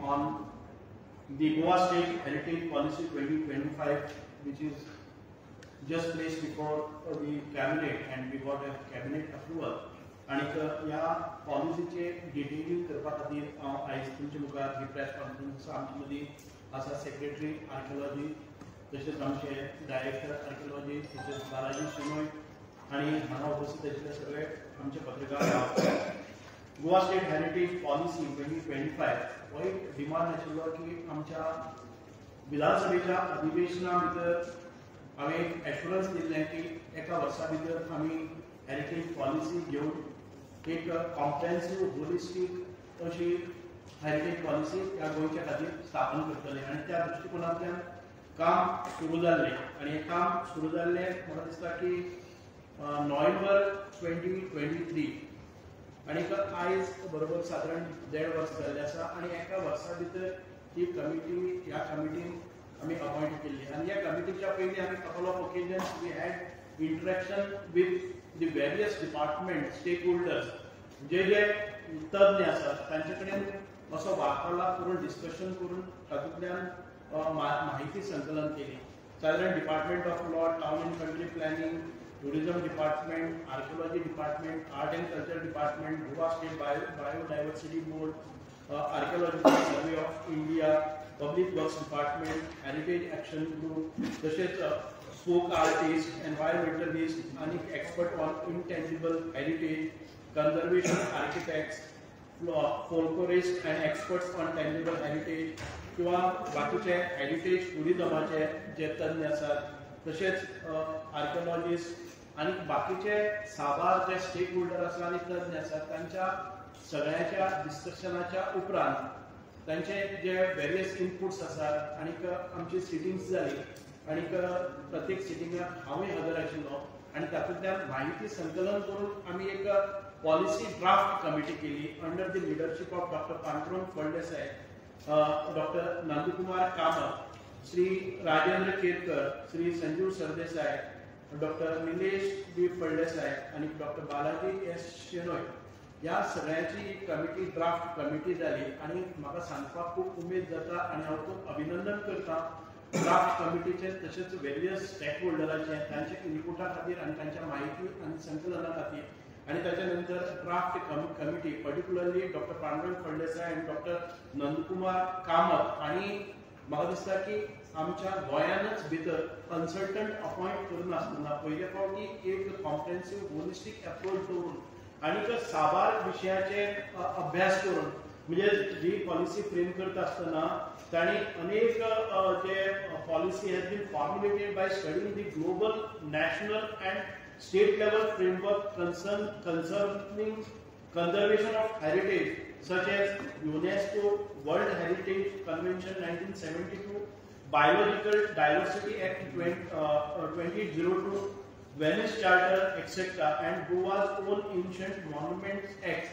on the Goa State Heritage Policy 2025, which is just placed before the cabinet and we got a cabinet approval. आनीक ह्या पॉलिसीचे detailing करपा खातीर हांव आयज तुमचे मुखार ही प्रेस कॉन्फरन्स आसा. आमचे मदीं आसा सेक्रेटरी आर्किओलॉजी, तशेंच आमचे डायरेक्टर आर्किओलॉजी, तशेंच बालाजी शेनोय आनी हांगा उपस्थित आशिल्ले सगळे आमचे पत्रकार. गोवा स्टेट हेरिटेज पॉलिसी 2025 हो एक डिमांड आशिल्लो की आमच्या विधानसभेच्या अधिवेशना भितर हांवें एक एश्युरन्स दिल्लें की एका वर्सा भितर आमी हेरिटेज पॉलिसी घेवन एक कॉम्प्रेहेन्सीव होलिस्टीक अशी हेरिटेज पॉलिसी ह्या गोंयच्या खातीर स्थापन करतले आनी त्या दृश्टिकोनांतल्यान काम सुरू जाल्लें. आनी हें काम सुरू जाल्लें म्हाका दिसता की नोव्हेंबर 2023 आनी आयज बरोबर सादारण 1.5 वर्स जाल्लें आसा. आनी एका वर्सा भितर ही कमिटी, ह्या कमिटीन आमी अपॉयंट केल्ली आनी ह्या कमिटीच्या पयलीं आमी couple of occasions we had interaction with the various department stake holders, जे जे तज्ञ आसात तांचे कडेन असो वार्तालाप करून डिस्कशन करून तातूंतल्यान माहिती संकलन केली. सादारण department of law, town and country planning, tourism department, archaeology department, art and culture department, Goa state biodiversity board, archaeological survey of India, public works department, heritage action group, तशेंच फोक आर्टिस्ट, एनवायरमेंटलिस्ट आनी expert on intangible heritage, conservation architects, folklorist and experts on tangible heritage किंवा बाकीचे heritage टुरिजमाचे जे तज्ञ आसात, तशेंच आर्किओलॉजिस्ट आनी बाकीचे साबार जे स्टेक होल्डर आसा आनी तज्ञ आसात तांच्या सगळ्यांच्या डिस्कशनाच्या उपरांत तांचे जे वेरियस इनपुट्स आसात आनीक आमची सिटिंग्स जाली आनीक प्रत्येक सिटिंगाक हांवूय हजर आशिल्लो आनी तातूंतल्यान माहिती संकलन करून आमी एक पॉलिसी ड्राफ्ट कमिटी केली under the leadership of doctor Pandurang Phaldesai, doctor Nandkumar Kamat, Shri Rajendra Kerkar, Shri Sanjeev Sardesai, doctor Nilesh B Phaldesai आनी डॉक्टर बालाजी एस शेनोय. ह्या सगळ्यांची एक कमिटी, ड्राफ्ट कमिटी जाली आनी म्हाका सांगपाक खूब उमेद जाता आनी हांव खूब अभिनंदन करता ड्राफ्ट कमिटीचे तशेंच वेरियस स्टेक होल्डराचे तांच्या इनपुटा खातीर आनी तांच्या माहिती आनी संकलना खातीर. आनी ताच्या नंतर draft committee particularly doctor Pandurang Phaldesai आनी डॉक्टर नंदकुमार कामत आनी म्हाका दिसता की आमच्या गोंयानच भितर कन्सल्टंट अपॉयंट करनासतना पयले फावटी एक कॉम्प्रेहेन्सीव होलिस्टीक एप्रोच दवरून आनीक साबार विशयाचेर अभ्यास करून, म्हणजे जी पॉलिसी फ्रेम करता आसतना तांणी अनेक जे policy has been formulated by studying the global, national and state level framework concerning conservation of heritage such as UNESCO World Heritage Convention 1972, Biological Diversity Act 2002, Venice Charter, etc. and Goa's own Ancient Monuments Act.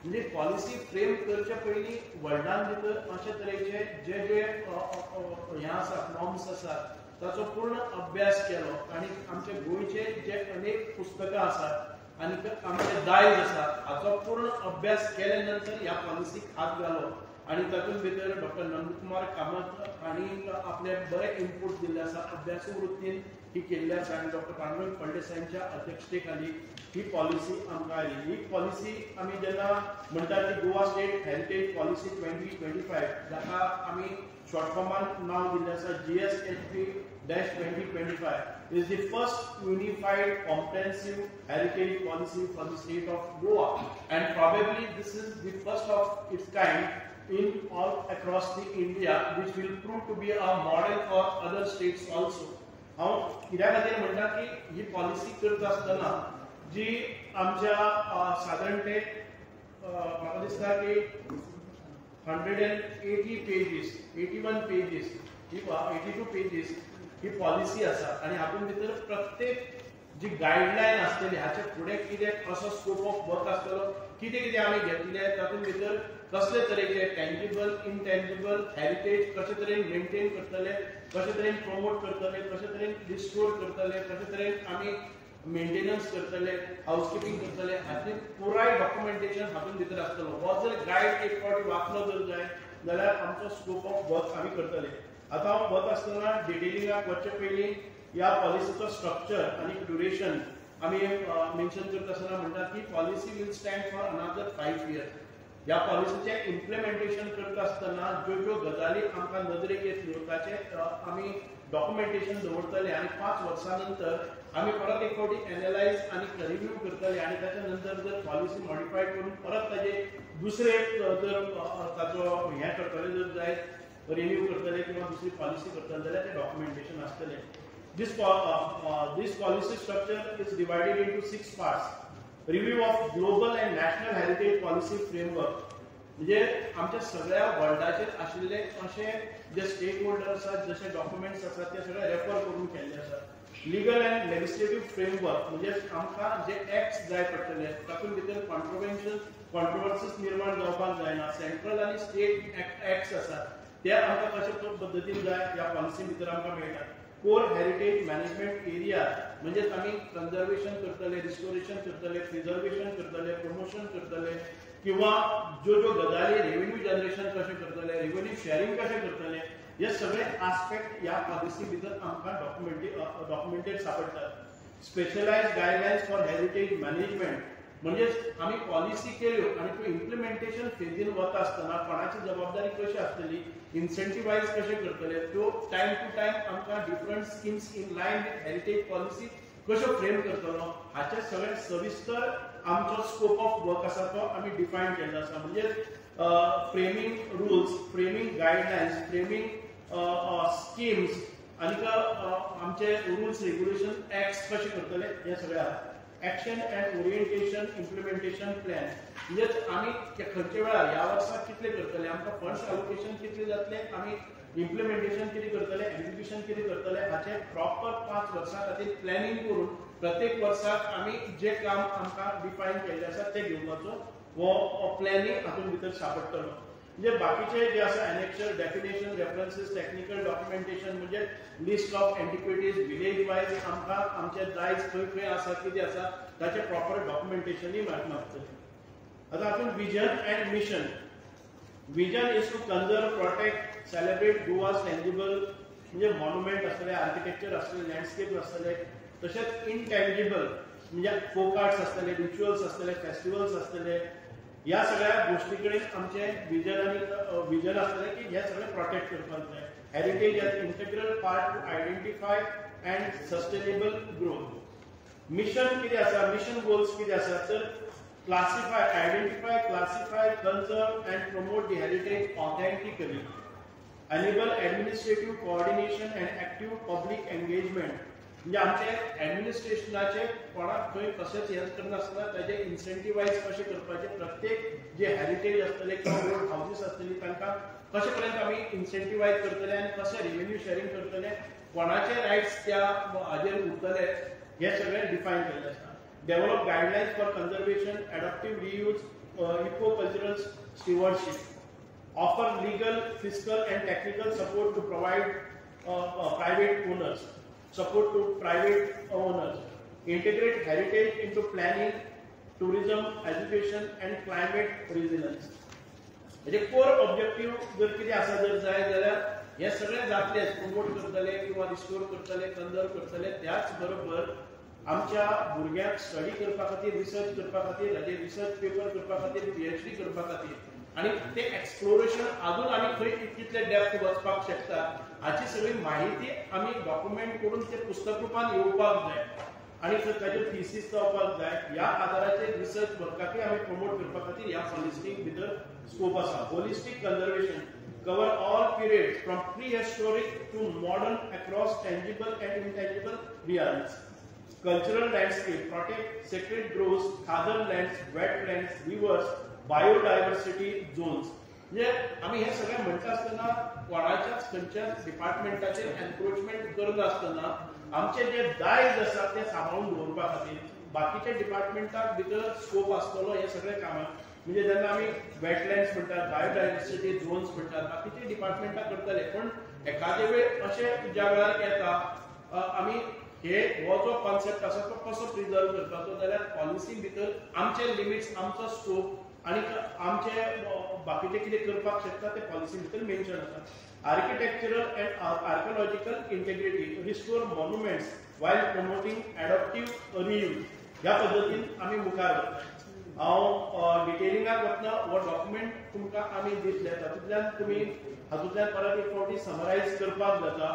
म्हणजे policy frame करच्या पयलीं वर्ल्डान भितर अशे तरेचे जे जे हें आसा, norms आसात ताचो पूर्ण अभ्यास केलो आनी आमचे गोंयचे जे अनेक पुस्तकां आसात आनी आमचे दायज आसा हाचो पूर्ण अभ्यास केले नंतर ह्या पॉलिसीक हात घालो आनी तातूंत भितर डॉक्टर नंदकुमार कामत हांणी आपले बरे इनपूट दिल्ले आसा, अभ्यासू वृत्तीन ही केल्ली आसा आनी डॉक्टर पांडुरंग फळदेसायांच्या अध्यक्षतेखाली ही पॉलिसी आमकां आयली. ही पॉलिसी आमी जेन्ना म्हणटा ती गोवा स्टेट हेरिटेज पॉलिसी 2025, जाका आमी शॉर्ट फॉर्मान नांव दिल्लें आसा GSHP-2025, is the first unified comprehensive heritage policy for the state of Goa and probably this is the first of its kind in all across the India, which will prove to be a model for other states also. हांव कित्या खातीर म्हणटा की ही policy करता आसतना जी आमच्या सादारण ते म्हाका दिसता की 180 पेजीस, 81 पेजीस, 82 पेजीस ही पॉलिसी आसा आनी हातूंत भितर प्रत्येक जी गायडलायन आसतली हाचे फुडें कितें कसो स्कोप ऑफ वर्क आसतलो, कितें कितें आमी घेतले, तातूंत भितर कसले तरेचे टँजिबल इनटँजिबल हेरिटेज कशे तरेन मेंटेन करतले, कशे तरेन प्रमोट करतले, कशे तरेन रिस्टोर करतले, कशे तरेन आमी मेंटेनन्स करतले, हाऊसकिपिंग करतले, हाचे पुराय डॉक्युमेंटेशन हातूंत भितर आसतलो. हो जर गायड एक फावटी वाचलो जर जाय जाल्यार आमचो स्कोप ऑफ वर्क आमी करतले. आतां हांव वता आसतना डिटेलिंगाक वचचे पयलीं ह्या पॉलिसीचो स्ट्रक्चर आनी ड्युरेशन आमी मेन्शन करता आसतना म्हणटात की policy will stand for another 5 years. ह्या पॉलिसीचें इम्प्लिमेंटेशन करता आसतना ज्यो ज्यो गजाली आमकां नदरेक येतल्यो ताचें आमी डॉक्युमेंटेशन दवरतले आनी 5 वर्सां नंतर आमी परत एक फावटी एनलायज आनी रिव्यू करतले आनी ताच्या नंतर जर पॉलिसी मॉडिफाय करून परत ताजे दुसरे जर ताचो हें करतले जर जायत रिन्यू करतले किंवा दुसरी पॉलिसी करतले जाल्यार तें डॉक्युमेंटेशन आसतलें. This policy structure is divided into 6 parts. Review of global and national heritage policy framework, म्हणजे आमच्या सगळ्या वर्ल्डाचेर आशिल्ले अशे जे स्टेक होल्डर आसात, जशे डॉक्युमेंट्स आसात ते सगळे रेफर करून केल्ले आसात. लिगल अँड लेजिस्लेटिव्ह फ्रेमवर्क म्हणजे आमकां जे एक्ट्स जाय पडटले तातूंत भितर कॉन्ट्रोवर्सीस निर्माण जावपाक जायना. सेंट्रल आनी स्टेट एक्ट्स आसात ते आमकां कशे पद्दतीन जाय ह्या पॉलिसी भितर आमकां मेळटा. कोर हेरिटेज मॅनेजमेंट एरिया म्हणजे आमी कन्जर्वेशन करतले, रिस्टोरेशन करतले, प्रिजर्वेशन करतले, प्रमोशन करतले किंवा ज्यो ज्यो गजाली रेव्हेन्यू जनरेशन कशें करतले, रेव्हेन्यू शेअरिंग कशें करतले, हे सगळे आस्पेक्ट ह्या पॉलिसी भितर आमकां documented सापडटात. Specialised guidelines for heritage management म्हणजेच आमी पॉलिसी केल्यो आनी त्यो इम्प्लिमेंटेशन फेजीन वता आसतना कोणाची जबाबदारी कशी आसतली, इन्सेंटिवायज कशें करतले, त्यो टायम टू टायम आमकां different schemes in line with heritage policy कश्यो फ्रेम करतलो हाचे सगळे सविस्तर आमचो स्कोप ऑफ वर्क आसा तो आमी डिफायन केल्लो आसा. म्हणजेच framing rules, framing guidelines, framing schemes आनी आमचे रुल्स रेग्युलेशन एक्ट्स कशे करतले हे सगळे आसा. Action and orientation implementation plan म्हणजेच आमी खंयच्या वेळार ह्या वर्साक कितले करतले, आमकां फंड्स एलोकेशन कितले जातले, आमी इम्प्लिमेंटेशन कितें करतले, एक्झिक्युशन कितें करतले हाचें प्रॉपर 5 वर्सां खातीर प्लॅनिंग करून प्रत्येक वर्साक आमी जे काम आमकां डिफायन केल्लें आसा तें घेवपाचो हो प्लॅनिंग हातूंत भितर सापडटलो. म्हणजे बाकीचे जे आसा annexure, definition, references, technical documentation म्हणजे list of antiquities village wise आमकां आमचे दायज खंय खंय आसा कितें आसा ताचें प्रॉपर डॉक्युमेंटेशनूय मागतलें. आतां हातूंत vision and mission. Vision is to conserve, protect, celebrate Goa's tangible म्हणजे मॉन्युमेंट आसतले, आर्किटेक्चर आसतले, लँडस्केप आसतले, तशेंच इनटँजिबल म्हणजे फोक आर्ट्स आसतले, रिच्युअल्स आसतले, फेस्टिवल्स आसतले, ह्या सगळ्या गोष्टी कडेन आमचें विजन आनी विजन आसतलें की हे सगळें प्रोटेक्ट करपाक जाय. Heritage as integral part to identify and sustainable growth. Mission कितें आसा, मिशन गोल्स कितें आसा तर classify, identify, classify, conserve and promote the heritage authentically, enable administrative coordination and active public engagement म्हणजे आमचे ऍडमिनिस्ट्रेशनाचे कोणाक खंय कशेंच हें करनासतना ताजे इन्सेंटिवायज कशें करपाचें, प्रत्येक जे हेरिटेज आसतले किंवा ओल्ड हावजीस आसतली तांकां कशे पर्यंत आमी इन्सेंटिवायज करतले आनी कशें रेव्हेन्यू शेअरिंग करतले, कोणाचे रायट्स त्या हाजेर उरतले हे सगळें डिफायन केल्लें आसा. Develop guidelines for conservation, adaptive reuse, eco cultural stewardship, offer legal, fiscal and technical support to provide private owners, support to private owners, integrate heritage into planning, tourism, education and climate resilience. म्हणजे कोर objective जर कितें आसा जर जाय जाल्यार हे सगळें जातलें, प्रमोट करतले किंवा रिस्टोर करतले, कन्जर्व करतले, त्याच बरोबर आमच्या भुरग्यांक स्टडी करपा खातीर, रिसर्च करपा खातीर, ताजेर रिसर्च पेपर करपा खातीर, PhD करपा खातीर आनी ते एक्सप्लोरेशन अजून आमी खंय कितले डेप्थ वचपाक शकता हाची सगळी माहिती आमी डॉक्युमेंट करून ते पुस्तक रुपान येवपाक जाय आनी ताजेर थिसीस जावपाक जाय. ह्या आदाराचेर रिसर्च वर्काकय आमी प्रमोट करपा खातीर ह्या पॉलिसीक भितर स्कोप आसा. Holistic conservation cover all periods from prehistoric to modern across tangible and intangible realms. Cultural landscape protect sacred groves, khadar lands, wetlands, rivers, biodiversity zones. म्हणजे आमी हे सगळें म्हणटा आसतना कोणाच्याच खंयच्याच डिपार्टमेंटाचेर एनक्रोचमेंट करनासतना आमचे जे दायज आसा ते सांबाळून दवरपा खातीर बाकीच्या डिपार्टमेंटाक भितर स्कोप आसतलो हे सगळे कामाक. म्हणजे जेन्ना आमी वेटलँड्स म्हणटात, बायोडायवर्सिटी झोन्स म्हणटात, बाकीचे डिपार्टमेंटां करतले, पण एखादे वेळ अशें ज्या वेळार येता आमी हे हो जो कॉन्सेप्ट आसा तो कसो प्रिजर्व करपाचो जाल्यार पॉलिसी भितर आमचे लिमिट्स, आमचो स्कोप आनी आमचे बाकीचे कितें करपाक शकता ते पॉलिसी भितर मेन्शन आसा. Architectural and archaeological integrity, restore monuments while promoting adaptive reuse ह्या पद्दतीन आमी मुखार वता. हांव डिटेलिंगाक वतना हो डॉक्युमेंट तुमकां आमी दितले, तातूंतल्यान तुमी हातूंतल्यान परत एक फावटी समरायज करपाक जाता.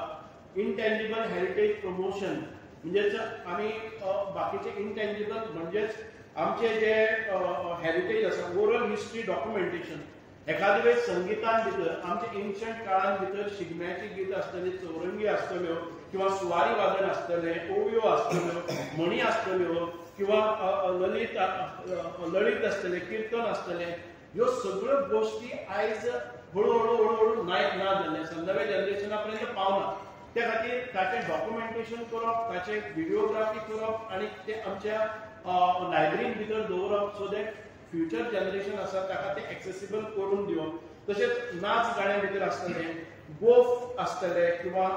इनटेंजिबल हेरिटेज प्रमोशन म्हणजेच आमी बाकीचे इनटेंजिबल म्हणजेच आमचे जे हेरिटेज आसा, ओरल हिस्ट्री डॉक्युमेंटेशन. एखादे वेळ संगितान भितर आमचे एन्शंट काळान भितर शिगम्याची गीत आसतली, चौरंगी आसतल्यो किंवा सुवारी वादन आसतलें, ओवयो आसतल्यो, म्हणी आसतल्यो किंवा ललित लळीत आसतलें, किर्तन आसतलें. ह्यो सगळ्यो गोश्टी आयज हळूहळू हळूहळू ना जाल्ले आसा, नव्या जनरेशना पर्यंत पावना. त्या खातीर ताचें डॉक्युमेंटेशन करप, ताचें व्हिडियोग्राफी करप आनी ते आमच्या लायब्ररीन भितर दवरप सो that future generation आसा ताका ते एक्सेसिबल करून दिवप. तशेंच नाच गाण्या भितर आसतलें, गोफ आसतले किंवा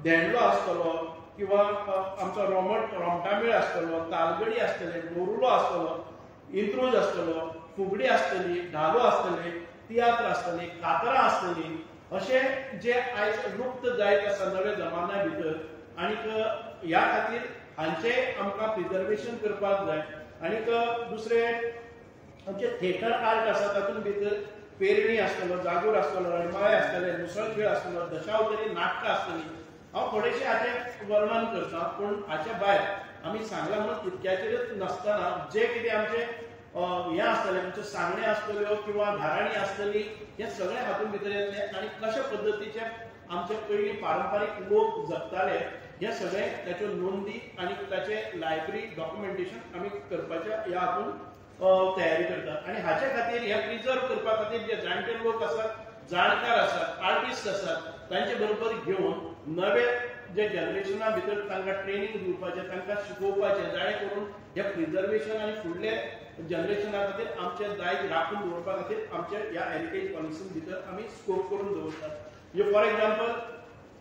धेंडलो आसतलो किंवा आमचो रोमटामेळ आसतलो, तालगडी आसतले, मोरुलो आसतलो, इंत्रूज आसतलो, फुगडी आसतली, धालो आसतले, तियात्र आसतली, कातरां आसतली. अशें जे आयज लुप्त जायत आसा नव्या जमान्या भितर आनीक ह्या खातीर हांचें आमकां प्रिजर्वेशन करपाक जाय. आनीक दुसरें आमचे थिएटर आर्ट आसा तातूंत भितर पेरणी आसतलो, जागोर आसतलो, रणमाळे आसतले, मुसळ खेळ आसतलो, दशावतारी नाटकां आसतली. हांव थोडेशें हाचें वर्णन करता, पूण हाच्या भायर आमी सांगलां म्हणून तितक्याचेरच नासतना जे कितें आमचें हें आसतलें, आमच्यो सांगणें आसतल्यो किंवा धाराणी आसतली, हें सगळें हातूंत भितर येतलें आनी कशा पद्दतीचे आमचे पयलीं पारंपारीक लोक जगताले हें सगळें ताच्यो नोंदी आनी ताचें लायब्ररी डॉक्युमेंटेशन आमी करपाच्या ह्या हातूंत तयारी करतात. आनी हाचे खातीर हें प्रिजर्व करपा खातीर जे जाणटे लोक आसात, जाणकार आसात, आर्टिस्ट आसात तांचे बरोबर घेवन नवे जे जनरेशना भितर तांकां ट्रेनींग दिवपाचें, तांकां शिकोवपाचें, जाणे करून हे प्रिजर्वेशन आनी फुडले जनरेशना खातीर आमचें दायज राखून दवरपा खातीर आमच्या ह्या हेरिटेज पॉलिसीन भितर आमी स्कोप करून दवरतात. म्हणजे फॉर एक्झाम्पल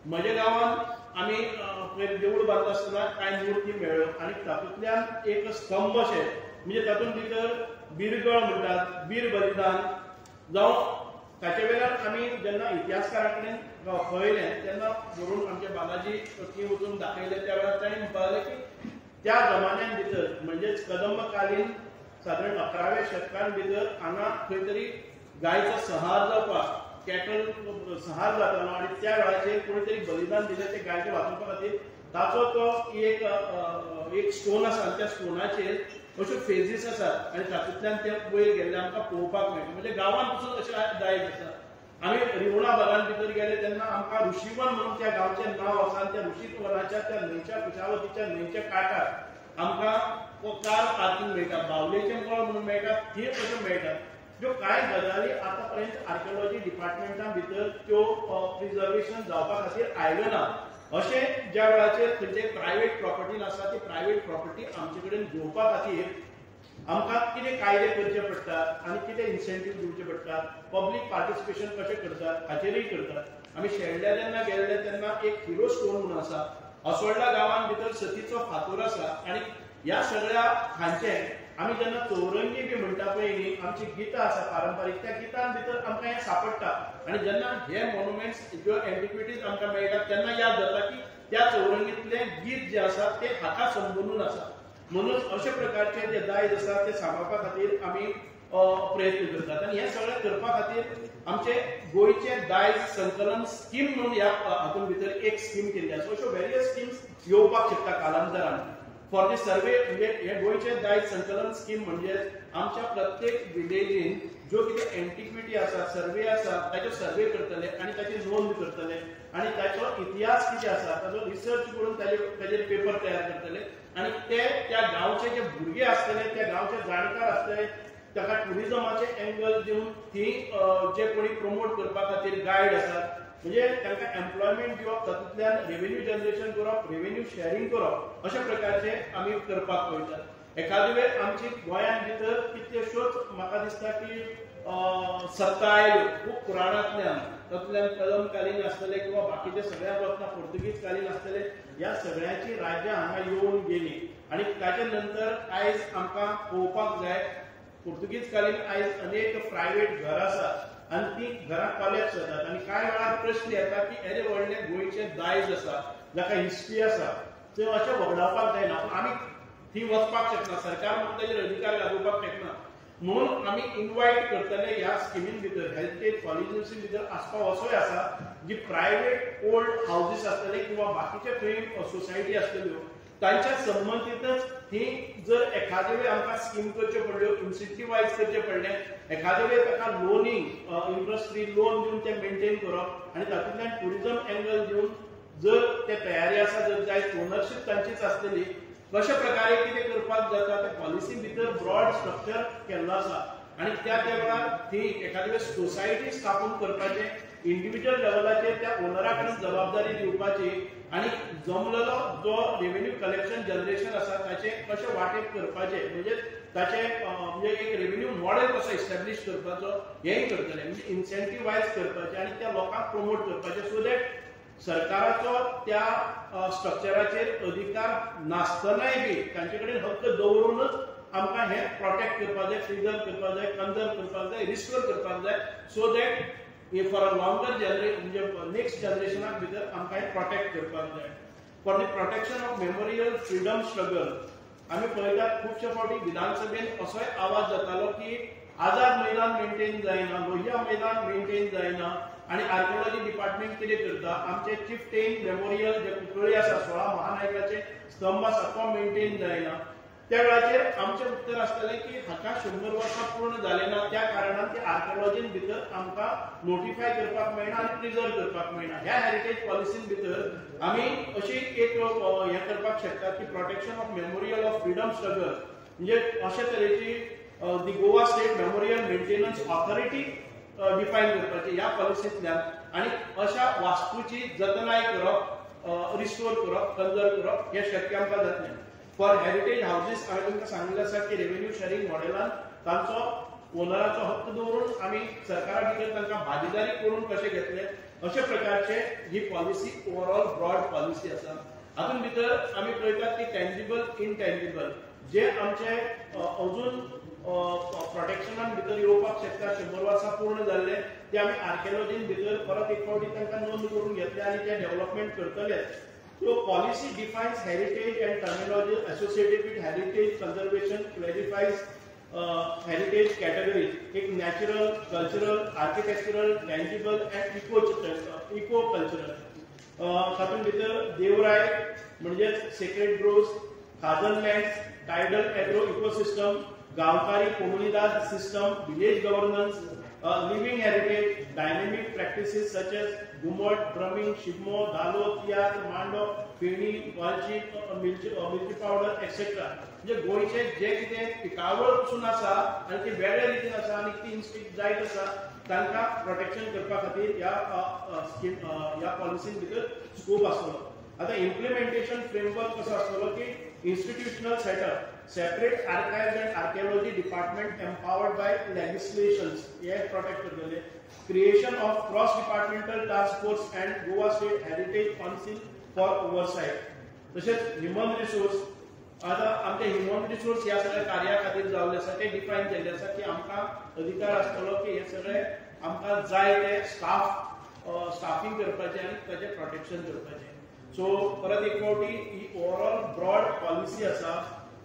म्हज्या गांवांत आमी पयर देवूळ बांदता आसतना कांय मुर्ती मेळ्ळ्यो आनी तातूंतल्यान एक स्तंभ अशें म्हणजे तातूंत भितर बिरगळ म्हणटात, बीर बलिदान जावं ताचे वेल्यान आमी जेन्ना इतिहासकारा कडेन पळयलें तेन्ना धरून आमचे बालाजी थंय वचून दाखयलें त्या वेळार ताणें म्हणपाक लागलें की त्या जमान्यान भितर म्हणजेच कदंबकालीन सादारण 11व्या शतकान भितर हांगा खंय तरी गायचो संहार जावपाक, कॅटल संहार जातालो आनी त्या वेळाचेर कोणी तरी बलिदान दिलें ते गायचें वाचोवपा खातीर. ताचो तो एक स्टोन आसा आनी त्या स्टोनाचेर अश्यो फेजीस आसात आनी तातूंतल्यान ते वयर गेल्ले आमकां पळोवपाक मेळटा. म्हणजे गांवांत पसून अशें दायज आसा. आमी रिवणा भागान भितर गेले तेन्ना आमकां ऋषीवन म्हणून त्या गांवचें नांव आसा आनी त्या ऋषीवनाच्या त्या न्हंयच्या कुशावतीच्या न्हंयच्या कांठार आमकां कार पार्किंग मेळटा, बावलेचें मळ म्हणून मेळटा, थंय अश्यो मेळटा. ज्यो कांय गजाली आतां पर्यंत आर्किओलॉजी डिपार्टमेंटा भितर त्यो प्रिजर्वेशन जावपा खातीर आयल्यो ना. अशें ज्या वेळाचेर खंयचे प्रायवेट प्रॉपर्टीन आसा ती प्रायवेट प्रॉपर्टी आमचे कडेन घेवपा खातीर आमकां कितें कायदे करचे पडटात आनी कितें इन्सेंटीव दिवचे पडटात, पब्लीक पार्टिसिपेशन कशें करतात हाचेरूय करतात. आमी शेल्ड्या जेन्ना गेल्ले तेन्ना एक हिरो स्टोन म्हणून आसा, असोल्डा गांवान भितर सतीचो फातोर आसा आनी ह्या सगळ्या हांचें आमी जेन्ना चौरंगी बी म्हणटा पळय न्ही, आमची गितां आसा पारंपारीक, त्या गितां भितर आमकां हें सांपडटा आनी जेन्ना हे मोनुमेंट्स ज्यो एन्टिक्विटीज आमकां मेळटात तेन्ना याद जाता की त्या चौरंगीतलें गीत जें आसा तें हाका संबंदून आसा. म्हणून अशे प्रकारचे जे दायज आसा ते सांबाळपा खातीर आमी प्रयत्न करतात आनी हें सगळें करपा खातीर आमचे गोंयचें दायज संकलन स्कीम म्हणून ह्या हातूंत भितर एक स्कीम केल्ली आसा. अश्यो वेरियस स्किम्स येवपाक शकता कालांतरान फॉर the survey. म्हणजे हे गोंयचें दायज संकलन स्कीम म्हणजे आमच्या प्रत्येक विलेजीन ज्यो कितें एन्टिक्विटी आसा, सर्वे आसा ताचो सर्वे करतले आनी ताची नोंद करतले आनी ताचो इतिहास कितें आसा ताचो रिसर्च करून ताचेर पेपर तयार करतले आनी ते त्या गांवचे जे भुरगे आसतले, त्या गांवचे जाणकार आसतले ताका ट्युरिजमाचे एंगल दिवन थंय जे कोणी प्रमोट करपा खातीर गायड आसात म्हणजे तांकां एम्प्लॉयमेंट दिवप, तातूंतल्यान रेवेन्यू जनरेशन करप, रेवेन्यू शेअरिंग करप, अशा प्रकारचे आमी करपाक पळयतात. एखादे वेळ आमची गोंयांत भितर कितल्योश्योच म्हाका दिसता की सत्ता आयल्यो खूब पुराणांतल्यान, तातूंतल्यान कलमकालीन आसतले किंवा बाकीचे सगळ्या वतना पोर्तुगीज कालीन आसतले, ह्या सगळ्याची राज्यां हांगा येवन गेली. आनी ताचे नंतर आयज आमकां पळोवपाक जाय पोर्तुगीज कालीन आयज अनेक प्रायवेट घरां आसात आनी ती घरां कॉलेप्स जातात. आनी कांय वेळार प्रश्न येता की येदे व्हडलें गोंयचें दायज आसा, जाका हिस्ट्री आसा, ते अशें वगडावपाक जायना. आमी ती वचपाक शकना, सरकार म्हणून ताजेर अधिकार गाजोवपाक शकना. म्हणून आमी इनवायट करतले ह्या स्किमीन भितर, हेरिटेज पॉलिसी भितर आसपाव असोय आसा जी प्रायवेट ओल्ड हावजीस आसतले किंवा बाकीचे खंय सोसायटी आसतल्यो तांच्या संबंदीतच ही जर एखादे वेळ आमकां स्कीम करच्यो पडल्यो, इन्सेंटिवायज करचें पडलें, एखादे वेळ ताका लोनींग इंट्रस्ट फ्री लोन दिवन तें मेंटेन करप आनी तातूंतल्यान ट्युरिजम एंगल दिवन जर ते तयारी आसा जर जायत ओनरशीप तांचीच आसतली, कशा प्रकारे कितें करपाक जाता ते पॉलिसी भितर ब्रॉड स्ट्रक्चर केल्लो आसा. आनी त्या त्या वेळार ती एखादे वेळ सोसायटी स्थापून करपाचें, इंडिव्हिज्युअल लेवलाचेर त्या ओनरा कडेन जबाबदारी दिवपाची आनी जमलेलो जो रेव्हेन्यू कलेक्शन जनरेशन आसा ताचें कशें वांटेप करपाचें, म्हणजे ताचें म्हणजे एक रेव्हेन्यू मॉडेल कसो इस्टॅब्लीश करपाचो हेंय करतलें. म्हणजे इन्सेंटिवायज करपाचें आनी त्या लोकांक प्रमोट करपाचें, सो that सरकाराचो त्या स्ट्रक्चराचेर अधिकार नासतनाय बी तांचे कडेन हक्क दवरूनच आमकां हें प्रोटेक्ट करपाक जाय, प्रिजर्व करपाक जाय, कन्जर्व करपाक जाय, रिस्टोर करपाक जाय, so that for a longer generation म्हणजे नेक्स्ट जनरेशनाक भितर आमकां हें प्रोटेक्ट करपाक जाय. For the protection of memorial freedom struggle आमी पळयतात खुबशे फावटी विधानसभेन असोय आवाज जातालो की आझाद मैदान मेंटेन जायना, लोहिया मैदान मेंटेन जायना आनी आर्किओलॉजी डिपार्टमेंट कितें करता, आमचे चिफ्टेन मेमोरियल जे कुंकळी आसा 16 महानायकाचे स्तंभ आसा तो मेंटेन जायना. त्या वेळाचेर आमचें उत्तर आसतलें की हाका 100 वर्सां पूर्ण जालें ना, त्या कारणान ते आर्किओलॉजीन भितर आमकां नोटिफाय करपाक मेळना आनी प्रिजर्व करपाक मेळना. ह्या हेरिटेज पॉलिसीन भितर आमी अशी एक हें करपाक शकतात की protection of memorial of freedom struggle म्हणजे अशे तरेची the Goa state memorial maintenance authority define करपाची ह्या पॉलिसींतल्यान आनी अशा वास्तूची जतनाय करप, रिस्टोर करप, कन्जर्व करप हें शक्य आमकां जातलें. फॉर हेरिटेज हावजीस हांवें तुमकां सांगिल्लें आसा की रेव्हेन्यू शेअरिंग मॉडेलान तांचो ओनराचो हक्क दवरून आमी सरकारा भितर तांकां भागीदारी करून कशें घेतले अशे प्रकारचे ही पॉलिसी ओवरऑल ब्रॉड पॉलिसी आसा. हातूंत भितर आमी पळयतात की टँजिबल इनटँजिबल जे आमचे अजून प्रोटेक्शनान भितर येवपाक शकता, 100 वर्सां पूर्ण जाल्ले ते आमी आर्किओलॉजीन भितर परत एक फावटी तांकां नोंद करून घेतले आनी ते डेव्हलपमेंट करतले. So policy defines heritage and terminology associated with heritage conservation, clarifies heritage categories, एक natural, cultural, architectural, tangible and eco cultural. तातूंत भितर देवराय म्हणजेच sacred groves, khazan lands, tidal agro ecosystem, Gaonkari comunidade system, village governance, living heritage, dynamic practices such as Ghumat, drumming, Shigmo, Dhalo, tiatr, Mando, feni, वालची, मिरची powder etcetera. म्हणजे गोंयचे जे कितें पिकावळ पसून आसा आनी ती वेगळे रितीन आसा आनी ती इन्स्टिंक्ट जायत आसा तांकां प्रोटेक्शन करपा खातीर ह्या स्कीम ह्या पॉलिसीन भितर स्कोप आसतलो. आतां इम्प्लिमेंटेशन फ्रेमवर्क कसो आसतलो की institutional setup, separate archives and archaeology department empowered by legislations हे प्रोटेक्ट करतले, creation of cross departmental task force and Goa state heritage council for oversight. तशेंच ह्युमन रिसोर्स, आतां आमचे ह्युमन रिसोर्स ह्या सगळ्या कार्या खातीर जाल्ले आसा, ते डिफायन केल्ले आसा की आमकां अधिकार आसतलो की हे सगळे आमकां जाय ते स्टाफींग करपाचें आनी ताचें प्रोटेक्शन करपाचें. सो परत एक फावटी ही ओवरऑल ब्रॉड पॉलिसी आसा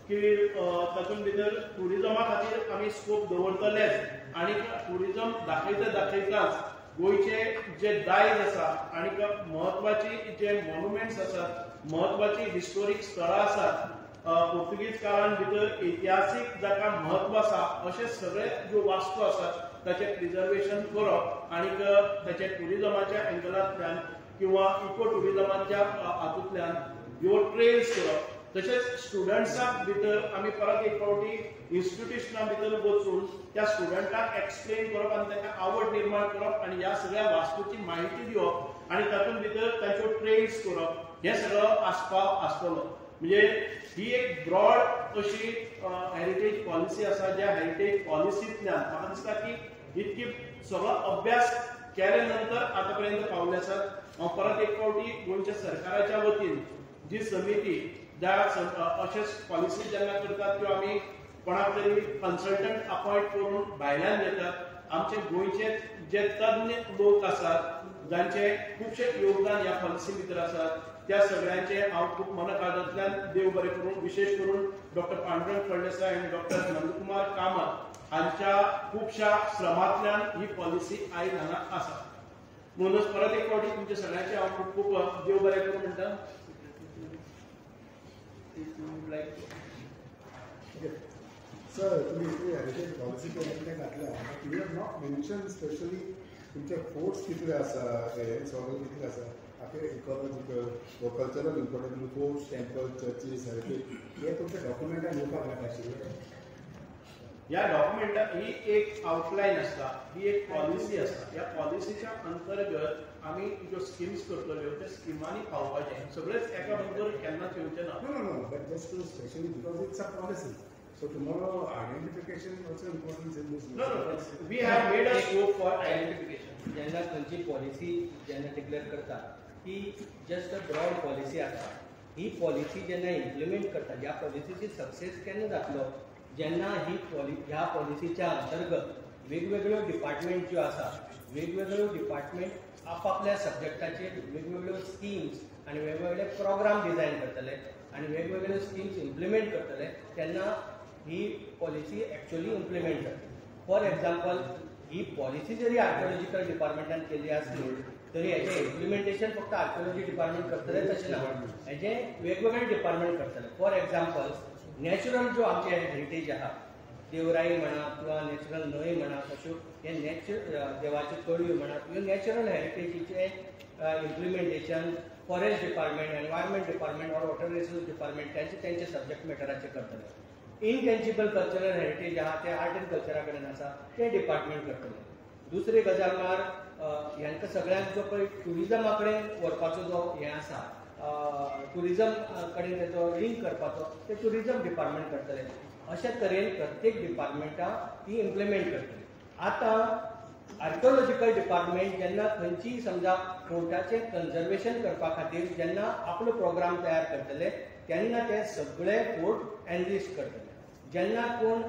की तातूंत भितर ट्युरिजमा खातीर आमी स्कोप दवरतलेच आनी ट्युरिजम दाखयता दाखयताच गोंयचे जे दायज आसा आनी म्हत्वाची जे मॉन्युमेंट्स आसात, म्हत्वाची हिस्टोरीक स्थळां आसात, पोर्तुगीज काळान भितर इतिहासीक जाका म्हत्व आसा अशे सगळे ज्यो वास्तू आसात ताचें प्रिजर्वेशन करप आनी ताचे ट्युरिजमाच्या एंगलांतल्यान किंवा इको ट्युरिजमाच्या हातूंतल्यान ह्यो ट्रेल्स करप. तशेंच स्टुडंट्सांक भितर आमी परत एक फावटी इन्स्टिट्युशना भितर वचून त्या स्टुडंटाक एक्सप्लेन करप आनी तांकां आवड निर्माण करप आनी ह्या सगळ्या वास्तूची म्हायती दिवप आनी तातूंत भितर तांच्यो ट्रेल्स करप हे सगळो आसपाव आसतलो. म्हणजे ही एक ब्रॉड अशी हेरिटेज पॉलिसी आसा, ज्या हेरिटेज पॉलिसींतल्यान म्हाका दिसता की इतकी सगळो अभ्यास केले नंतर आतापर्यंत पावले आसात. हांव परत एक फावटी गोंयच्या सरकाराच्या वतीन जी समिती ज्या अशेच पॉलिसी जेन्ना करतात त्यो आमी कोणाक तरी कन्सल्टंट अपॉयंट करून भायल्यान घेतात. आमचे गोंयचे जे तज्ञ लोक आसात जांचे खुबशे योगदान ह्या पॉलिसी भितर आसात त्या सगळ्यांचे हांव खूब मनकाळजांतल्यान देव बरें करूं, विशेष करून डॉक्टर पांडुरंग फळदेसाय आनी डॉक्टर नंदकुमार कामत हांच्या खुबश्या श्रमांतल्यान ही पॉलिसी आयज हांगा आसा. म्हणूनच परत एक फावटी तुमच्या सगळ्यांचे हांव खूब खूब देव बरें करूं म्हणटा. सर, तुम्ही हेरिटेज पॉलिसी घातल्या, you have not mention specially तुमचे फोर्ट्स कितले आसा, सगळे कितले आसा, इकॉलॉजिकल व cultural important forts, temple, churches, heritage हे तुमच्या डॉक्युमेंटान येवपाक नाका आशिल्लें. ह्या डॉक्युमेंटात ही एक आउटलायन आसता, ही एक पॉलिसी आसता. ह्या पॉलिसीच्या अंतर्गत आमी ज्यो स्किम्स करतल्यो त्या स्किमांनी पावपाचें, सगळेच एका बरोबर केन्नाच येवचें ना. No no no, but just to specially because it's a policy. So tomorrow identification is also important in this. No, no, we have made a scope for identification. जेन्ना खंयची पॉलिसी जेन्ना डिक्लेअर करता ती जस्ट अ ब्रॉड पॉलिसी आसता. ही policy जेन्ना implement करता, ह्या पॉलिसीची success केन्ना जातलो, जेन्ना ही ह्या पॉलिसीच्या अंतर्गत वेगवेगळ्यो डिपार्टमेंट ज्यो आसा, वेगवेगळ्यो डिपार्टमेंट आपापल्या सब्जॅक्टाचेर वेगवेगळ्यो स्किम्स आनी वेगवेगळे प्रोग्राम डिझायन करतले आनी वेगवेगळ्यो स्किम्स इम्प्लिमेंट करतले, तेन्ना ही पॉलिसी एक्चुअली इम्प्लिमेंट जातली. फॉर एक्झाम्पल, he policy जरी आर्किओलॉजिकल डिपार्टमेंटान केली आसली तरी हेजें इम्प्लिमेंटेशन फक्त आर्किओलॉजी डिपार्टमेंट करतले तशें ना, हेजें वेगवेगळे डिपार्टमेंट करतले. फॉर एक्झाम्पल, नॅचरल ज्यो आमचे हेरिटेज आहा, देवराई म्हणा किंवा नॅचरल न्हंय म्हणा, तश्यो हे नॅचरल देवाच्यो तळयो म्हणा, ह्यो natural हेरिटेजीचें implementation forest department, environment department or water resource department तांचे तांचे सब्जॅक्ट मॅटराचेर करतले. इनटेंजिबल कल्चरल हेरिटेज आहा ते आर्ट एंड कल्चरा कडेन आसा ते डिपार्टमेंट करतले. दुसरी गजाल म्हळ्यार ह्यांकां सगळ्यांक जो पळय ट्युरिजमा कडेन व्हरपाचो जो हें आसा, ट्युरिजम कडेन तेजो लिंक करपाचो, ते ट्युरिजम डिपार्टमेंट करतले. अशे तरेन प्रत्येक डिपार्टमेंटां ती इम्प्लिमेंट करतली. आतां आर्किओलॉजिकल डिपार्टमेंट जेन्ना खंयचीय समजा फोर्टाचें कन्जर्वेशन करपा खातीर जेन्ना आपलो प्रोग्राम तयार करतले तेन्ना ते सगळे फोर्ट एनलिस्ट करतले. जेन्ना कोण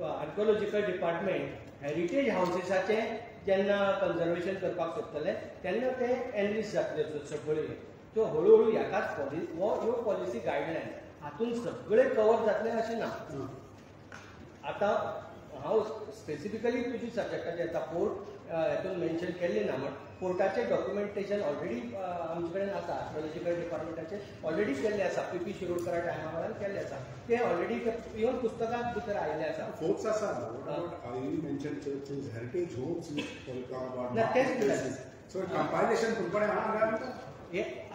आर्किओलॉजिकल डिपार्टमेंट हेरिटेज हावसीसाचें जेन्ना कन्जर्वेशन करपाक सोदतले तेन्ना ते एनलिस्ट जातले सगळे. सो हळूहळू ह्याकाच पॉलिसी ह्यो पॉलिसी गायडलायन हातून सगळे कवर जातले अशें ना. आतां हांव स्पेसिफिकली तुजी सब्जॅक्टाचेर येता, फोर्ट हेतून मेन्शन केल्लें ना, म्हण फोर्टाचें डॉक्युमेंटेशन ऑलरेडी आमचे कडेन आसा, आर्किओलॉजिकल डिपार्टमेंटाचें ऑलरेडी केल्लें आसा, पी पी शिरोडकरा टायमा वेळार केल्लें आसा, तें ऑलरेडी इवन पुस्तकांत भितर आयिल्लें आसा. फोर्ट्स आसा, हेरिटेज होम्स ना तेच सो कंपायलेशन तुमकडे आहा.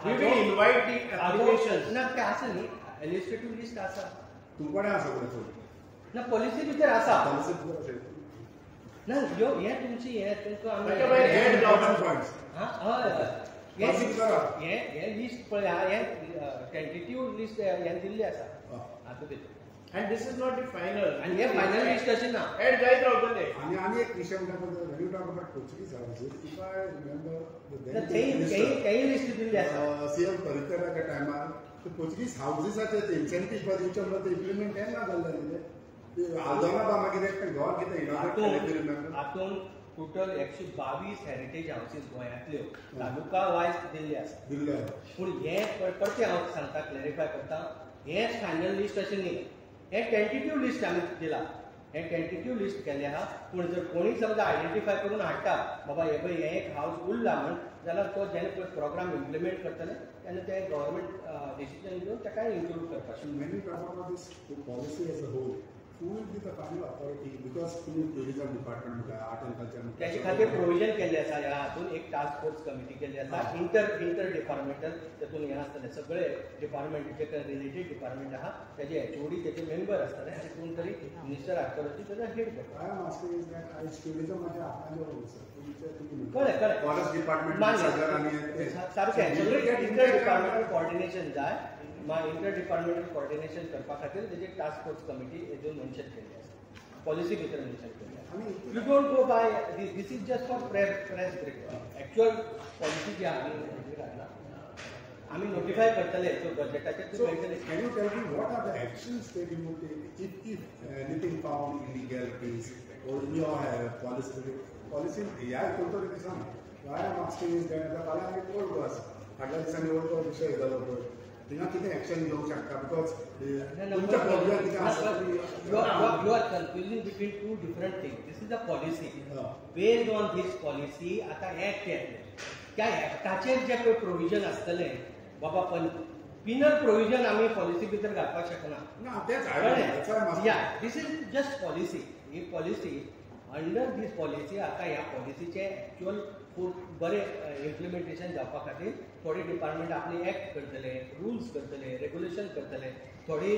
We will invite the applications. ना तें आसा न्ही, एलिस्ट्रेटीव लिस्ट आसा तुमकडे आसा सगळें ना, पॉलिसी भितर आसा. पॉलिसी भितर ना ह्यो हें तुमची हें तुमकां आमी हय हय हें लिस्ट पळय आहा, हें टेंटेटीव लिस्ट हें दिल्लें आसा हातूंत भितर. And this is not the final. आनी हें फायनल लिस्ट अशें ना, एड जायत रावतलें. आनी आनी एक विशय म्हणटा, when you talk about Portuguese houses, if I remember तेंय लिस्ट दिल्ली आसा. सीएम परिकराच्या टायमार ते पोर्चुगीज हावजीसाचे इन्सेंटीव दिवचे म्हणून ते इम्प्लिमेंट केन्ना जाल्लें ते आल्दोना बा मागीर एक घर कितें इनॉग्रेट केलें. हातूंत टोटल 122 हेरिटेज हावसीस गोंयांतल्यो तालुका वायज दिल्ली आसा. दिल्ले पूण हें परतें हांव सांगता, क्लॅरिफाय करता, हें फायनल लिस्ट अशें न्ही, हें टेंटेटीव लिस्ट आमी दिला, हें टेंटेटीव लिस्ट केलें आहा. पूण जर कोणीय समजा आयडेंटिफाय करून हाडटा बाबा हे पळय हें एक हावस उरला म्हण, जाल्यार तो जेन्ना पळय प्रोग्राम इम्प्लिमेंट करतले तेन्ना ते गव्हर्मेंट डिसिजन घेवन ताका इन्क्लूड करपाक शकता. When you talk about this policy as a whole, who will be the final authority? Because तुम्ही टुरिझम डिपार्टमेंट म्हणटा, आर्ट अँड कल्चर म्हणटा, त्याचे खातीर प्रोविजन केल्लें आसा. ह्या हातून एक टास्क फोर्स कमिटी केल्ली आसा, इंटर डिपार्टमेंटल, तातूंत हें आसतलें सगळे डिपार्टमेंट जे रिलेटेड डिपार्टमेंट आहा तेजे एचओडी तेजे मेंबर आसतले आनी कोण तरी मिनिस्टर आर्किओलॉजी तेजो हेड करता. I am asking is that आयज टुरिझमाचें आपणाचें तुमचें कळ्ळें कळ्ळें फॉरेस्ट डिपार्टमेंट मान्य सारकें सगळें इंटर डिपार्टमेंटल कोऑर्डिनेशन जाय. इंटर डिपार्टमेंटल कोऑर्डिनेशन करपा खातीर तेजी टास्क फोर्स कमिटी हेतून मेन्शन केल्ली आसा, पॉलिसी भितर मेन्शन केल्ली आसा. आनी You don't go by this. This is just for press brief. Actual policy जी आमी घातला, आमी नोटिफाय करतले so बजेटाचेर. So, can you tell me what are the actions that you would take if anything found illegalities or in your policy? Policy ह्या कोणतो कितें सांग. Why I am asking is that आतां फाल्यां आमी ओल्ड गोवा आसा, फाटल्या दिसांनी ओल्ड गोवा विशय जालो पळय, थिंगा कितें एक्शन घेवंक शकता because तुमच्या प्रॉब्लेम कितें आसा. You are confusing between two different things. This is a policy. Based on this policy, आता ऍक्ट येतले, त्या ऍक्टाचेर जे पळय प्रोविजन आसतलें बाबा, पण पिनल प्रोविजन आमी पॉलिसी भितर घालपाक शकना. ना, तेच हांवें. Yeah, this is just policy. He policy, under these policy आतां ह्या पॉलिसीचे एक्च्युअल खूब बरें इम्प्लिमेंटेशन जावपा खातीर थोडे डिपार्टमेंट आपली एक्ट करतले, रुल्स करतले, रेगुलेशन करतले, थोडी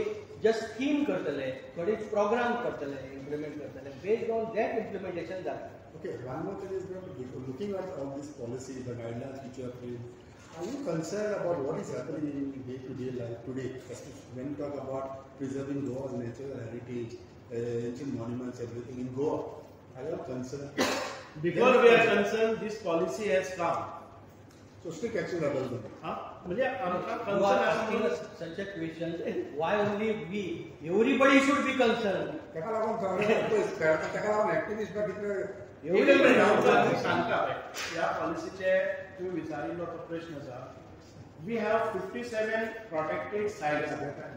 जस्ट स्कीम करतले, थोडी प्रोग्राम करतले, इम्प्लिमेंट करतले. बेस्ड ऑन that implementation जाता. Okay, one more thing is that looking at all this policy, the guidelines which you have framed, are you concerned about what is happening in day-to-day life today? Especially when you talk about preserving Goa's natural heritage, ancient monuments, everything in Goa, are you concerned? Before we are concerned, this policy has come. So strict action available. हा, म्हणजे आमकां You are concern आसा asking म्हणून us such a question. Why only we? Everybody should be concerned. ताका लागून ताका लागून activist कितले Everybody. हांव सांगता पळय, ह्या पॉलिसीचे तुवें विचारिल्लो तो प्रश्न आसा. We have 57 protected sites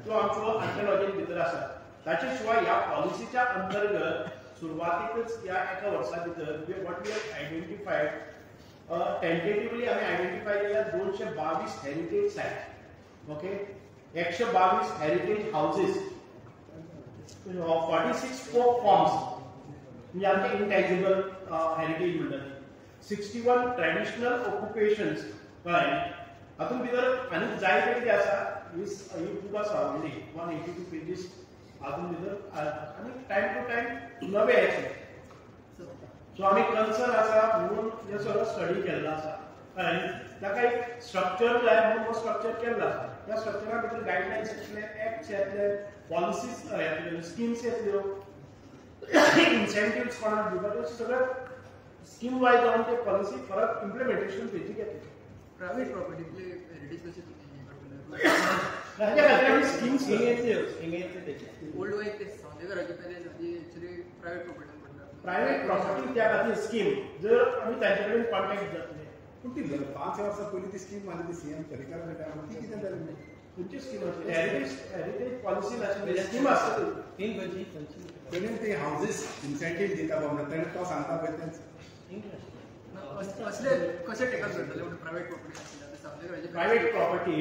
जो आमचो आर्किओलॉजी भितर आसा. ताचे शिवाय ह्या पॉलिसीच्या अंतर्गत सुरवातीकच ह्या एका वर्सा भितर what we have identified tentatively, आमी आयडेंटिफाय केल्या 222 heritage sites, okay, 122 heritage houses, 46 folk forms म्हणजे आमचे इंटॅजिबल हेरिटेज म्हणटा ती, 61 ट्रॅडिशनल ऑक्युपेशन्स. कळ्ळें? हातूंत भितर आनी जायते कितें आसा. ही बूक आसा व्हडली, 182 पेजीस. हातूंत भितर आनी टायम टू टायम नवे येतले. सो आमी कन्सर्न आसा म्हणून हे सगळो स्टडी केल्लो आसा. कळ्ळें? ताका एक स्ट्रक्चर जाय म्हणून हो स्ट्रक्चर केल्लो आसा. त्या स्ट्रक्चरा भितर गायडलायन्स येतले, एक्ट्स येतले, पॉलिसीज येतल्यो, स्किम्स येतल्यो, इन्सेंटिव्स कोणाक दिवपाचे, सगळें स्कीम वायज जावन ते पॉलिसी परत इम्प्लिमेंटेशन फेजीक येतले. प्रायव्हेट प्रॉपर्टीतले हेरिटेज कशी तुम्ही हे करतले? हाच्या खातीर आमी स्किम्स स्कीम येतल्यो, स्कीम येतल्यो तेचे. ओल्ड गोवा एक ते सावंतेकराची पॅलेस आसा ती एक्चुअली प्रायव्हेट प्रॉपर्टीन पडटा. प्रायव्हेट प्रॉपर्टी त्या खातीर स्कीम जर आमी तांचे कडेन कॉन्टॅक्ट जातले. पूण ती 5 वर्सां पयलीं ती स्कीम आसली ती सीएम पर्रीकार टायमार, ती कितें जाली? खंयची स्कीम आसली? हेरिटेज पॉलिसी नाशिल्ली स्कीम आसली. तीन खंयची खंयची? तेणें ते हावजीस इन्सेंटीव दिता बाबा म्हणून तेणें तो सांगता पळय तेंच. स्कीम नाशिल्ली. असले कशे टेकल करतले म्हणजे प्रायव्हेट प्रॉपर्टी आसली आतां सावंतेकराची? प्रायव्हेट प्रॉपर्टी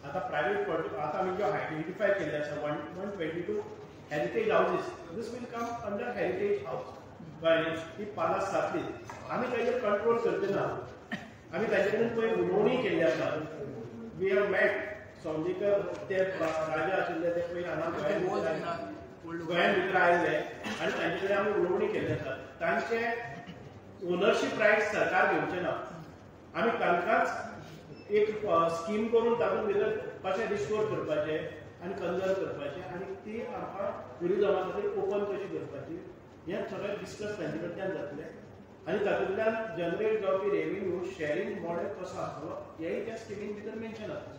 आता, प्रायव्हेट प्रॉपर्टी आता आमी ज्यो आयडेंटिफाय केल्ले आसा 122 heritage houses, this will come under heritage house. कळ्ळें? ती पालास जातली. आमी ताजेर कंट्रोल करचे ना. आमी ताजे कडेन पळय उलोवणी केल्ली आसा. We have met Saundekar, ते राजा आशिल्ले ते पयर हांगा गोंयान भितर आयिल्ले आनी तांचे कडेन आमी उलोवणी केल्ली आसा. तांचे ओनरशीप रायट्स सरकार घेवचे ना. आमी तांकांच एक स्कीम करून तातूंत भितर कशें रिस्टोर करपाचें आनी कन्जर्व करपाचें आनी ती आमकां ट्युरिजमा खातीर ओपन कशी करपाची हें सगळें डिस्कस तांचे कडल्यान जातलें आनी तातूंतल्यान जनरेट जावपी रेवेन्यू शेअरिंग मॉडेल कसो आसतलो हेंय त्या स्किमीन भितर मेन्शन आसतलें.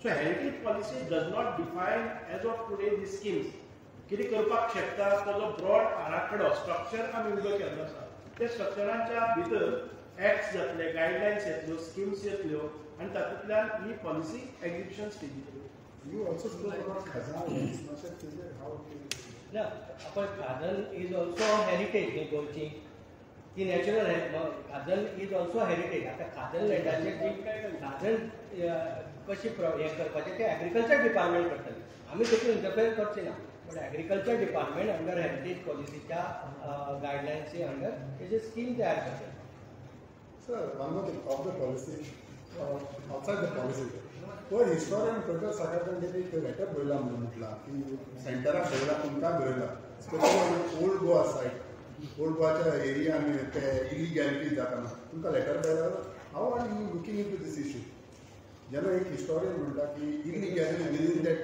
So heritage policy does not define as of today the schemes. कितें करपाक शकता तो जो ब्रॉड आराखडो स्ट्रक्चर आमी उबो केल्लो आसा त्या स्ट्रक्चरांच्या भितर एक्ट्स जातले, गायडलायन्स येतल्यो, स्किम्स येतल्यो आनी तातूंतल्यान ही पॉलिसी एक्झिक्युशन स्टेजीर येतली. You also spoke about Khazan. How? ना, आपण खाजन is also heritage न्ही गोंयची, ती नॅचरल. खाजन is also heritage. आतां खाजन लँडाचेर जी खाजन कशी हें करपाचें तें एग्रीकल्चर डिपार्टमेंट करतलें. आमी तातूंत इंटरफेयर करचे ना, but agriculture department under heritage पॉलिसीच्या गायडलायन्सी अंडर तेजे स्कीम तयार करतले. Sir, one more thing of the policy, outside the policy, पयर हिस्टोरियन प्रजल साखरकर एक लेटर बरयला म्हणून म्हटलां की सेंटराक बरयला, तुमकां बरयला, specially old Goa side, old गोवाच्या एरियान ते इलिगॅलिटी जाता म्हणून तुमकां लेटर बरयला. How are you looking into this issue? जेन्ना एक हिस्टोरियन म्हणटा की illegality within that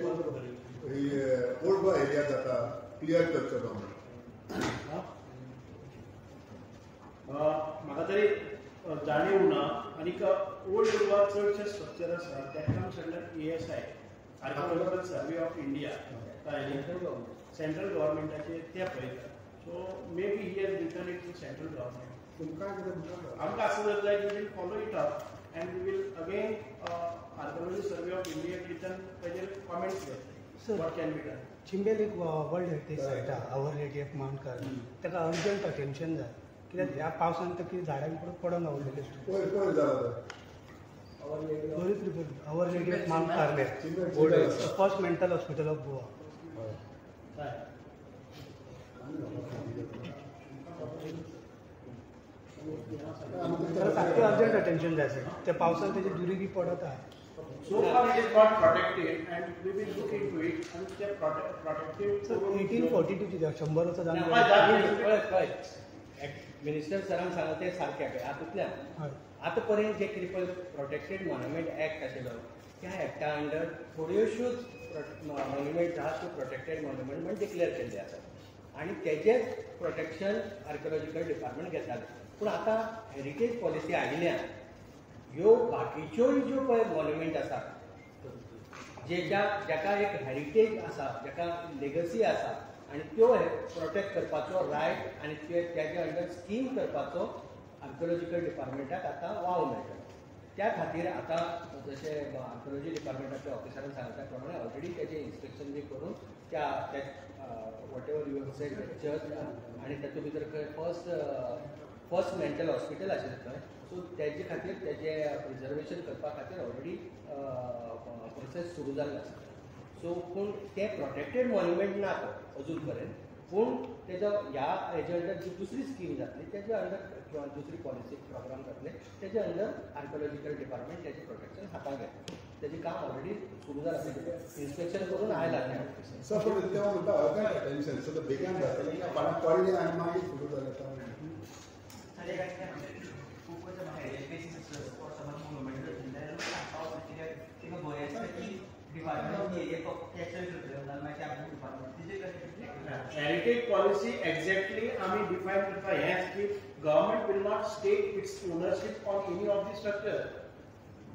old Goa area जाता, क्लियर करचो तो म्हणून. म्हाका तरी जाणीव ना आनीक ओल्ड गोवा चडशे स्ट्रक्चर आसा that comes under ASI, Archaeological Survey of India, central गव्हर्मेंटाचे ते पळयतात. So maybe he has written it to central government. तुमकां कितें म्हणटा? आमकां आसा जर जाय, we will follow it up and we will again Archaeology Survey of India return ताजेर कॉमेंट्स घेतले, what can be done. Chimbel एक वर्ल्ड हेरिटेज सायट आहा, Our Lady of Mount Carmel, ताका अर्जंट अटेन्शन जाय कित्याक ह्या पावसान तर कितें झाडां बिडां पडोन रावलेली. पयर पयर जाला तो. बरीच report Our Lady of Mount Carmel, Chimbel Chimbel आसा. First mental hospital of Goa. हय. हय. ताका सारकें अर्जंट अटेन्शन जाय सर, त्या पावसान तेजी दुरी बी पडत आहा. So far it is not protected and we will look into it and ते protected. Sir, 1842 कितें 100 वर्सां जावन हय, जालें. पळय पळय, मिनिस्टर सरान सांगला तें सारकें हातूंतल्यान हय. आतां पर्यंत जे कितें पळय प्रोटेक्टेड मॉन्युमेंट एक्ट आशिल्लो, त्या एक्टा अंडर थोड्योश्योच मॉन्युमेंट आहा त्यो प्रोटेक्टेड मॉन्युमेंट म्हण डिक्लेअर केल्ले आसात आनी तेजेच प्रोटेक्शन आर्किओलॉजिकल डिपार्टमेंट घेताले. पूण आतां हेरिटेज पॉलिसी आयिल्ल्यान ह्यो बाकीच्योय ज्यो पळय मॉन्युमेंट आसात जेच्या जाका एक हेरिटेज आसा, जाका लेगसी आसा आनी त्यो प्रोटेक्ट करपाचो रायट आनी ते तेजे अंडर स्कीम करपाचो आर्किओलॉजिकल डिपार्टमेंटाक आतां वाव मेळटलो. त्या खातीर आतां जशें आर्किओलॉजी डिपार्टमेंटाच्या ऑफिसरान सांगला त्या प्रमाणे ऑलरेडी तेजें इन्स्पेक्शन बी करून त्या whatever you have said church आनी तातूंत भितर खंय फर्स्ट मेंटल हॉस्पिटल आशिल्लें थंय, सो तेजे खातीर तेजें प्रिजर्वेशन करपा खातीर ऑलरेडी प्रोसेस सुरू जाल्लो आसा. सो पूण तें प्रोटेक्टेड मॉन्युमेंट ना तो अजून पर्यंत, पूण तेजो ह्या हेजे अंडर जी दुसरी स्कीम जातली तेजे अंडर किंवा दुसरी पॉलिसी प्रोग्राम जातले तेजे अंडर आर्किओलॉजिकल डिपार्टमेंट तेजें प्रोटेक्शन हातांत घेतलें. तेजें काम ऑलरेडी सुरू जालां, इन्स्पेक्शन करून आयला तें ऑफिसर. सर, पूण तें म्हणटा अर्जंट अटेन्शन, सो ते बेगीन जातलें कित्याक फाल्यां पडलें आनी मागीर सुरू जालें. खूब हेरिटेज प्लेसीस आसता or समज मोन्युमेंट आशिल्ले सांगपा वचना कित्याक तिंगा भंय आसता की डिपार्टमेंट एरिया कॅप्चर करतले नाल्यार मागीर ते आमचे डिपार्टमेंट तेजेर कशें? हेरिटेज पॉलिसी एक्झॅक्टली आमी डिफायन करता हेंच की government will not state its ownership on any of the structure.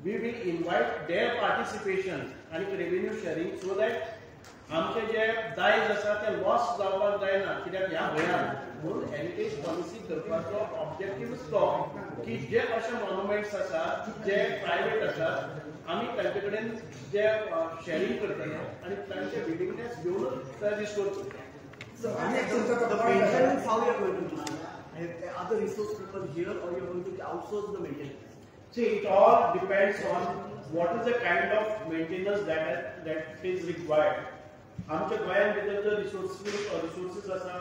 We will invite their participation आनी रेव्हेन्यू शेअरिंग सो that आमचे जे दायज आसा ते लॉस जावपाक जायना कित्याक ह्या भंयान. म्हणून हेरिटेज पॉलिसी करपाचो ऑब्जेक्टिव्ह तो की जे अशे मॉन्युमेंट्स आसात जे प्रायवेट आसात आमी तांचे कडेन जे शेअरिंग करतले आनी तांचे विलिंगनेस घेवनूच ते रिस्टोर करतले. आनी एक तुमचो The तो point आसा. maintenance, how you are going to do? Are the resource people here or you are going to outsource the maintenance? See, it all depends on what is the kind of maintenance that is required. आमच्या गोंयांत भितर जर resources आसा,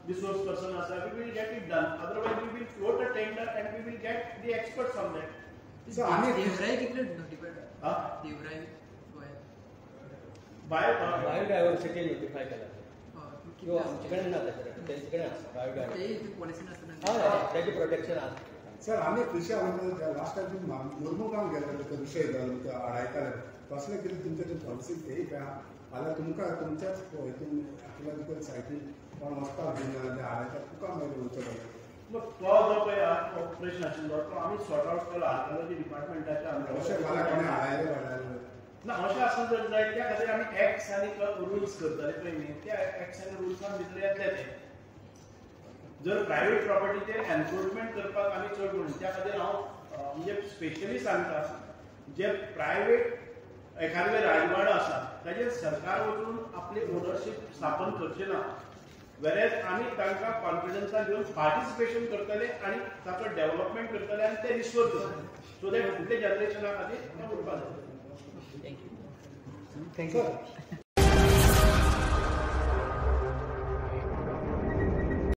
resource person आसा, we will get it done. Otherwise we will float a tender and we will get the experts on that. Sir, आनी देवराई कितले नोटिफायड? हा? देवराई गोंयांत बायोडायवर्सिटी नोटिफाय केला हय, किंवा आमचे कडेन ना ताचे, तेंचे कडेन आसा बायोडायवर्सिटी. ते पॉलिसी नासतना. हय, तेजें प्रोटेक्शन आसा. सर, आनी एक विशय हांव लास्ट टायम तुमी मुर्मू गेले तो विशय जालो ते आडायताले तसलें कितें तुमचे ते पॉलिसी तेय काय फाल्यां तुमकां तुमच्याच हितून आर्किओलॉजिकल सायटीन कोण वचपाक दिना ते आडायतात तुका मागीर वयचो पडटा. मग तो जो पळय तो प्रश्न आशिल्लो तो आमी सॉर्ट आउट केलो आर्किओलॉजी डिपार्टमेंटाच्या. अशें फाल्यां कोणें आडायलें वाडायलें ना अशें आसा जर जायत त्या खातीर आमी एक्ट्स आनी रुल्स करतले पळय न्ही, त्या एक्ट्स आनी रुल्सान भितर येतले ते. जर प्रायवेट प्रॉपर्टीचेर एन्फोर्समेंट करपाक आमी चड करून त्या खातीर हांव म्हणजे स्पेशली सांगता जे प्रायवेट एखादे राजवाडो आसा ताजेर सरकार वचून आपली ओनरशीप स्थापन करचें ना, वेरेज आमी तांकां कॉन्फिडन्सान घेवन पार्टिसिपेशन करतले आनी ताचो डेव्हलपमेंट करतले आनी ते रिस्टोर करतले सो that फुडल्या जनरेशना खातीर तें उरपाक जाय. Thank you.